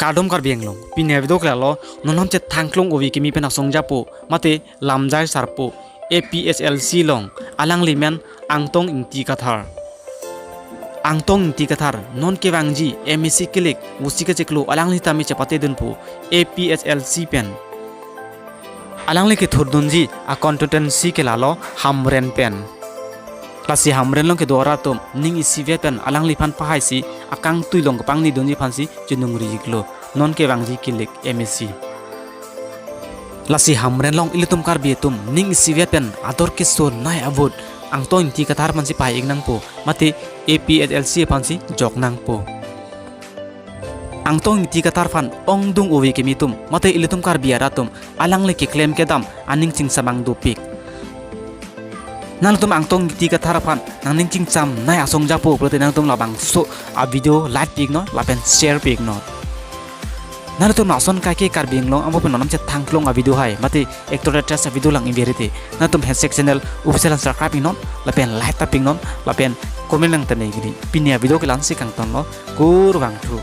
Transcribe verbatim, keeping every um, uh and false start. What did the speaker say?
Kardom Karbi Anglong, pini avideo ke lalo, non ham chethangklong ove kimi pen asong japo, mate lamjai sarpo, A P H L C along, alangli men Angtong Ingti Kathar. Angtong Ingti Kathar, non kevangji M A C kilik, vusi kachiklo, alangli tame chepatedunpo, A P H L C pen. Alangli kethurdunji a constituency ke lalo Hamren pen. Lasi Hamren along kedo arat atum ning isivet pen alangliphan pahaisi akangtui along kepangnidunji aphansi chiningrijiklo. Non kevangji kilik M A C. Lasi Hamren along ilitum Karbi atum ning isivet pen ador kesonei a-vote Angtong Ingti Kathar aphansi pahai-ik nangpo, mate A P H L C aphansi jok nangpo. Angtong Ingti Kathar aphan ongdung ove kimi atum, mate ilitum Karbi arat atum, alangli keklem kedam aning chingsamang dopik. Nangtum Angtong Ingti Kathar aphan nangning chingsamnei asong japo pulote nangtum labangso avideo like pi-iknon, lapen share pi-iknon. Nangtum lason kaike Karbi Anglong angbong pen non ham chethangklong avideo hai, mate actor actress avideo lang-ik berete, nangtum Handshake channel official an subscribe pi-iknon, lapen like ta pi-iknon, lapen comment nangthan-ik neli. Pini avideo ke la-ansi kangtonlo, kurvangthu.